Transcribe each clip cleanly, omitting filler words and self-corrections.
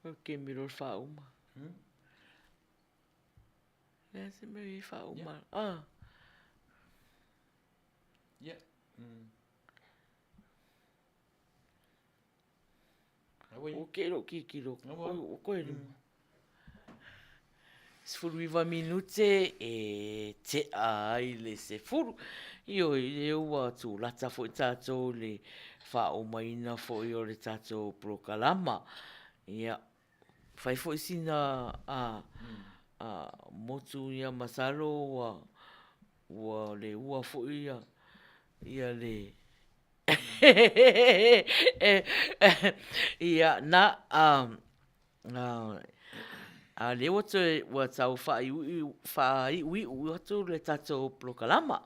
O le taimi loa o le faauma. O le a se mea o i ai faauma? Ah. Ua tei lou tilotilo atu ua toe lima. 19 minute e tea ai le 10. Ioe, lea ua tulata foi tatou i le faaumaina foi o le tatou polokalama. Ia, fai foi sina motu ia masalo ua ua leua foi ia le Ia na, a o lea ua toe ua tau faaiuiu atu le tatou polokalama.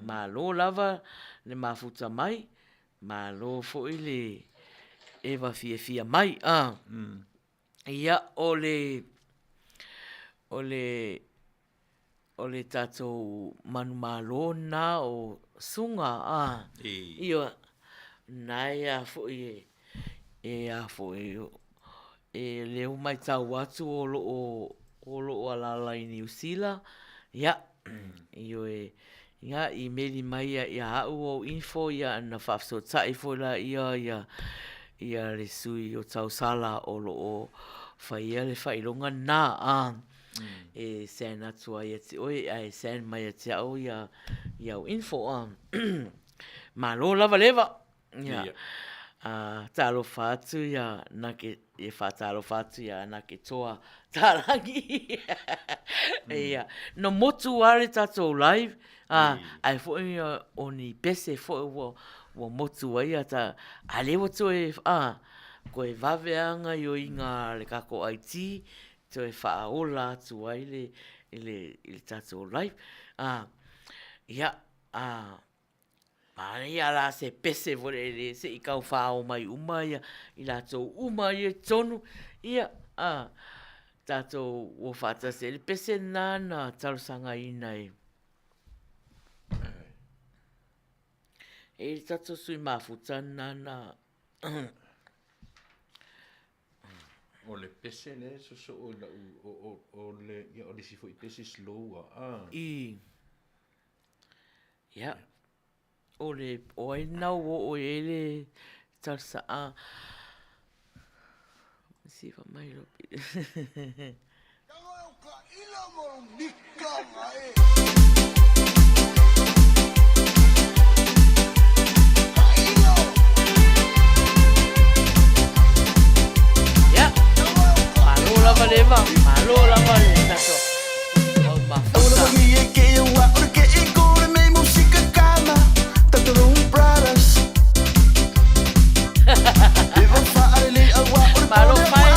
Malo lava le mafuta mai, malo foi le eva fiafia mai. Ia o le o le tatou manumalo lena o Suga a, ioe, na e a foi e a foi o lea ua matau atu o lo o alaala i Niu Sila, ia, ioe, ia imeli mai ia au ou info ona faafesootai foi lea ia le sui o tausala o lo o faia le faailoga lena e send atu ai ia te oe ae send mai ia te au au info. Malo lava le Eva, talofa atu e faatalofa atu ia Anaketoa Talagi. Na motu lava le tatou live ae foi o ni pese foi ua motu ai a ta, a o lea ua toe a, toe vave lava gaoioiga a le tatou IT toe faaola atu ai le tatou live. Ia, manaia la se pese foi lele se i tau fao mai uma i latou uma ia i totonu, ia, tatou o faatasi ai. Le pese lena na talosagaina e i ai le tatou sui mafuta lena na O le pese lea e sosoo i lau, o le isi foi pese e slow lava. I. Ia, o le, o ai lena ua oo i ai le talosaga? Ia, malo lava le Eva, malo lava le tatou au mafuta. Malo pai.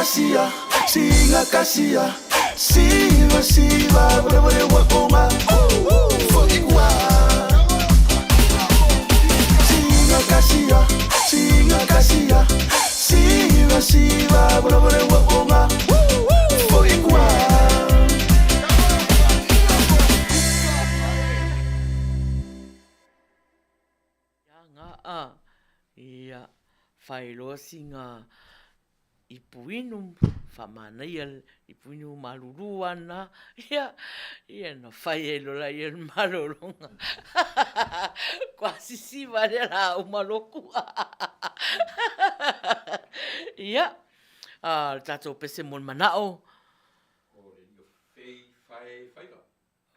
Kasia, singa kasia, siva siva, vale vale wa onga, foi ua. Singa kasia, singa kasia, siva siva, vale vale wa onga, foi ua. Nga a ia failoa singa ipu inu faamanaia le ipu inu malulu ana ia, ia na fai ai loa lea o le malologa. Kua sisiva lea o le a uma loku. Ia, o le tatou pese mo le manao.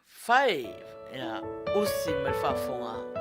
Fai, ia usi mai le faafofoga.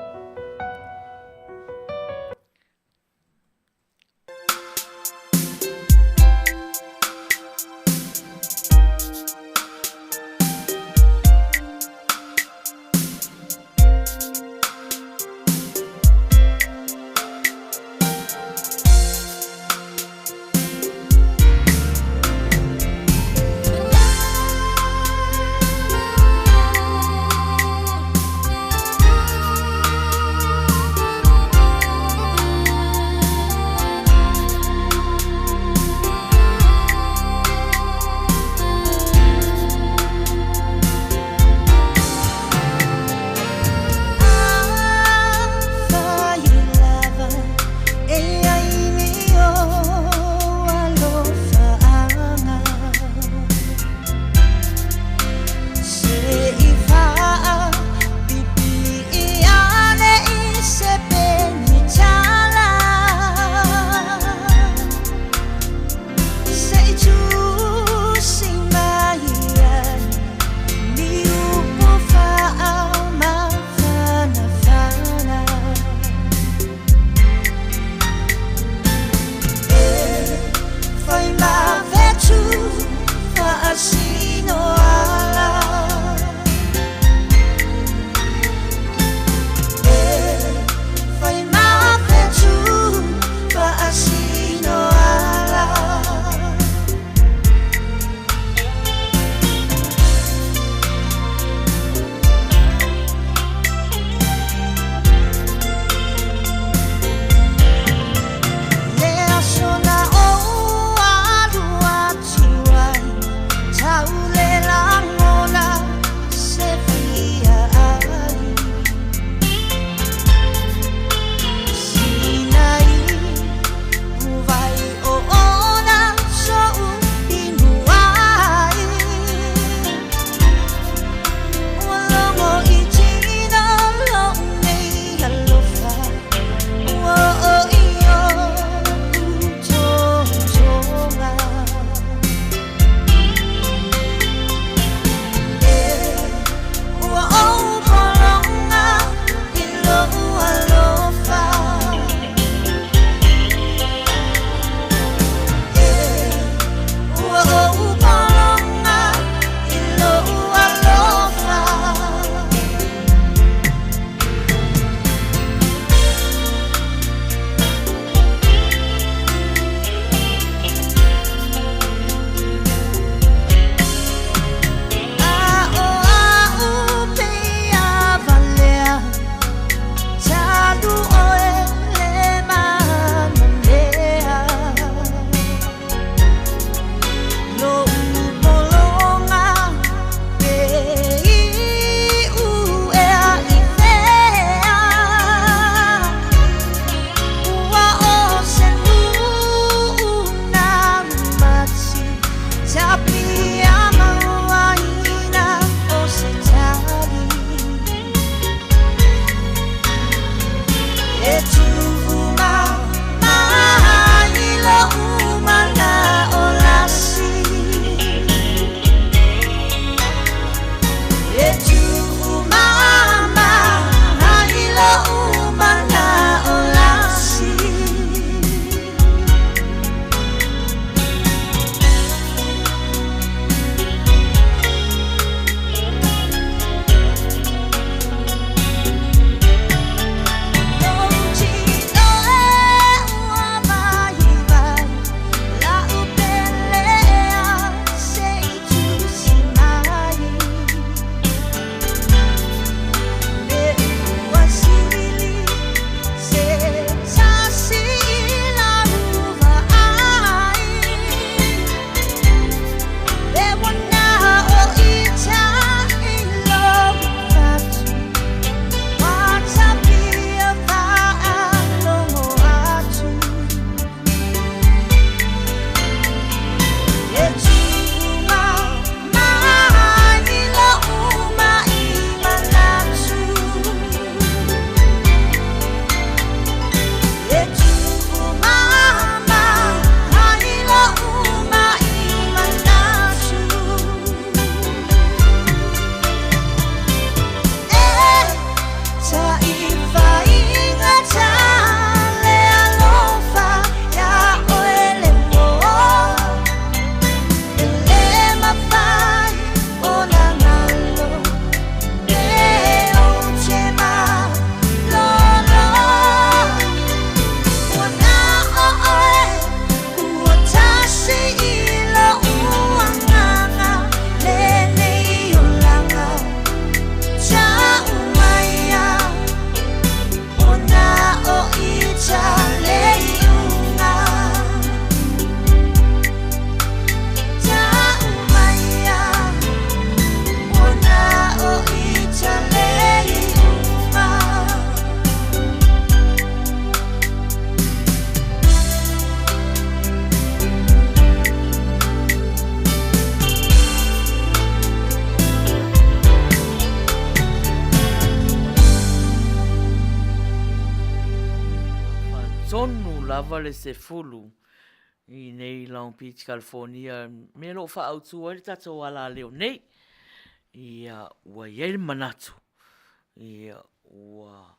lava le 10 i nei Long Beach, California, mea o lo o faaautu ai le tatou alaleo nei. Ia, ua i ai le manatu, ia, ua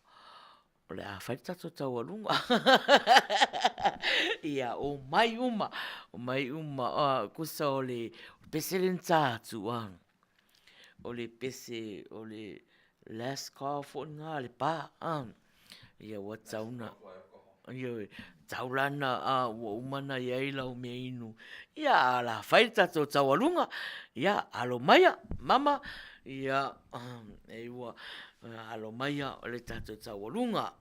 o le a fai le tatou taualuga. Ia, omai uma, omai uma, tusa o le pese lea na ta atu, o le pese o le last call foi lena a le bar, ia ua tatau ona, ioe, tatau la ona ua uma ona i ai lau meainu, ia ae o le a fai le tatou taualuga. Ia, alo maia mama, ia, alo maia o le tatou taualuga.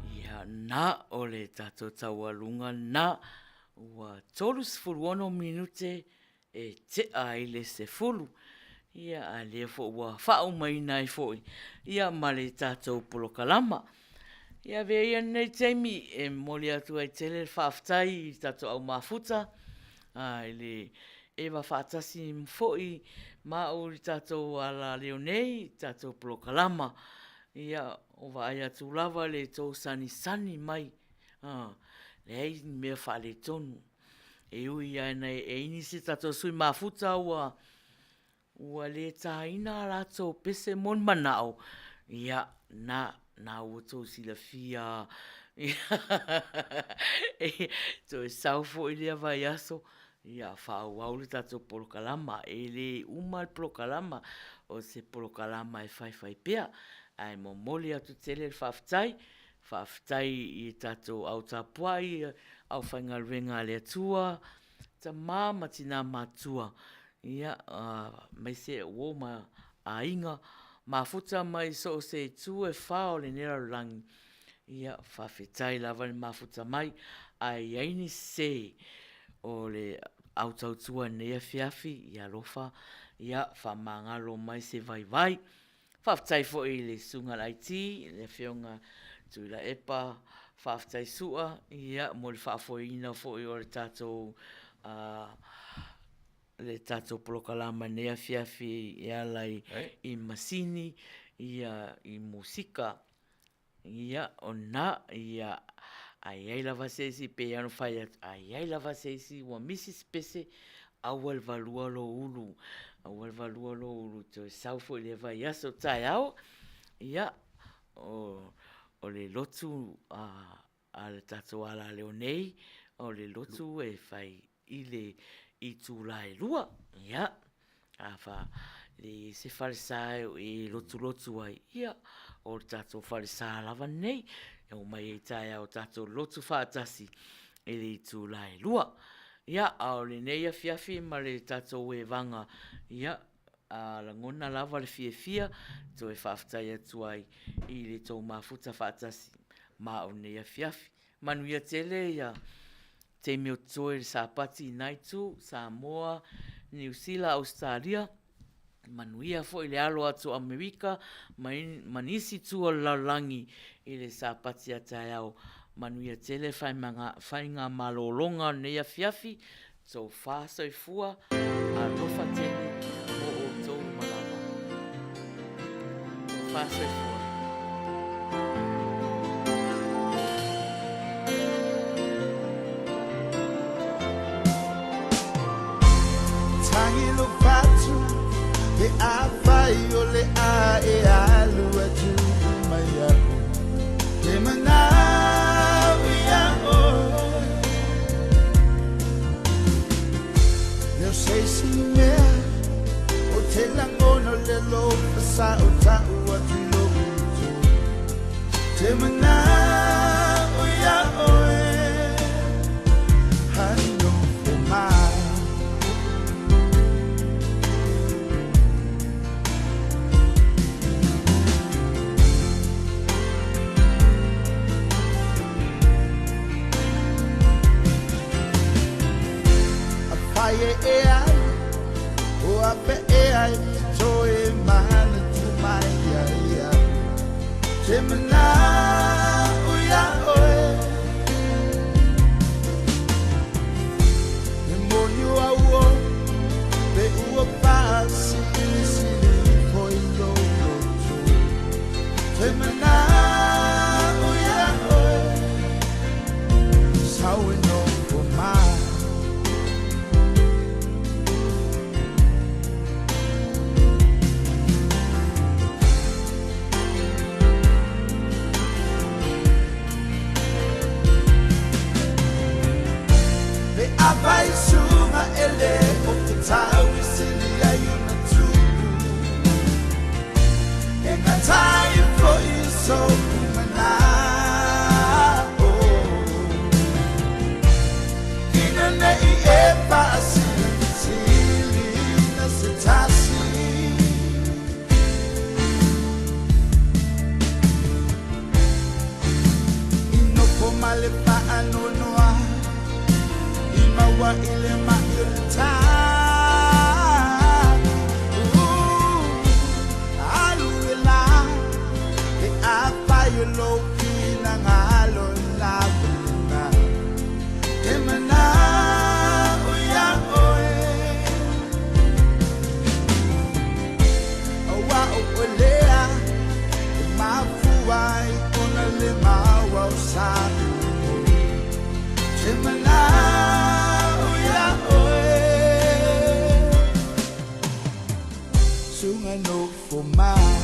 Ia, na o le tatou taualuga na ua 36 minute e tea ai le 10. Ia, a lea foi ua faaumaina ai foi ia ma le tatou polokalama. Ia, avea ia lenei taimi e momoli atu ai tele le faafetai i le tatou au mafuta, i le. Eva faatasi foi ma au i le tatou alaleo nei i le tatou polokalama. Ia, o vaai atu lava i le tou sanisani mai, a, leai ni mea faaletonu. E ui lava ina e i ai nisi o tatou sui mafuta ua ua le taina a latou pese mo ni manao, ia, na, na ua outou silafia lava. E toe sau foi lea vaiaso faaauau le tatou polokalama. E le uma le polokalama, o se polokalama e faifaipea. Ae momoli atu tele le faafetai, faafetai i tatou au tapuai, le aufaigaluega a le Atua, tama ma tina matutua, aemaise o uo ma aiga mafuta mai so o se itu e fa o lenei lalolagi, ia faafetai lava le mafuta mai. A i ai ni sese o le au tautua i lenei afiafi, ia alofa faamagalo mai se vaivai. Faafetai foi i le Susuga i le IT le Afioga Tuilaepa Faafetai Sua mo le faafoeina foi o le tatou polokalama i lenei afiafi e ala i masini i musika. Ia, o lena. A i ai lava se isi, e pei lava ona fai atu, a i ai lava se isi ua misi se pese, aua le valua lou ulu, aua le valua lou ulu e toe sau foi i lea vaiaso. Taeao, ia, o le lotu a le tatou alaleo nei, o le lotu e fai i le itula e 2:00. Ia, a leai se falesa e e lotulotu ai, ia, o le tatou falesa lava lenei e omai ai taeao tatou lotu faatasi i le itula e 2:00. Ia, a o lenei afiafi ma le tatou evaga, ia, a lagona lava le fiafia e toe faafetai atu ai i le tou mafuta faatasi ma au i lenei afiafi. Manuia tele taimi o totoe o le Sapati i lena itu Samoa, Niu Sila, Ausetalia, manuia foi le alo atu o Amerika ma nisi itu o le lalolagi i le Sapati a taeao. Manuia tele faigamalologa o lenei afiafi, tofa soifua, alofa tele mo outou uma lava. Tofa soifua. Tagi lou fatu pe afai o le a e alu atu mai iaʻu Ke manao ia oe Leo se isi mea o te lagona o le alofa sa o tau atu i lou uto Te manao ia oe Hanofo mai. Afai e e alu o afe ea e te toe manatu mai ai iaʻu Te manao ia oe E moni ua ua pe ua faasilisili ifo i lou loto Te manao ia oe Sau e nofo mai. Pe afai suga e le o te tau i sili ai ona tupu E gata ifo i so'u mana'o Ina nei e faasilisili na se tasi I nofo ma le faanoanoa I maua i le ma'i o le tā Alu e la Pe afai o lou finagalo lava lena Te manao ia oe. O oe lea e mafua ai ona le maua o sa Te manao ia oe Suga nofo mai.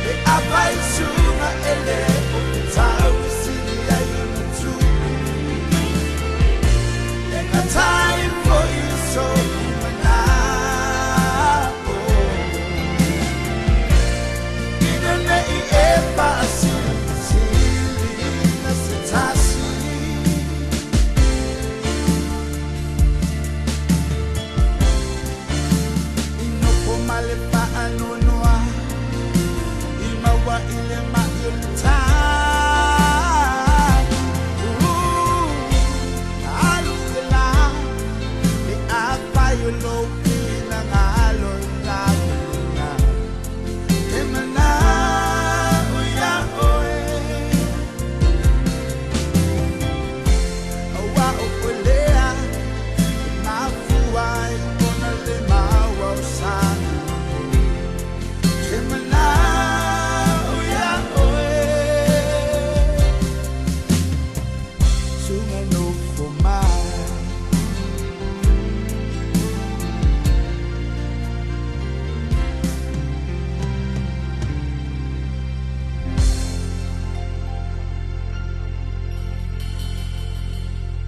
Pe afai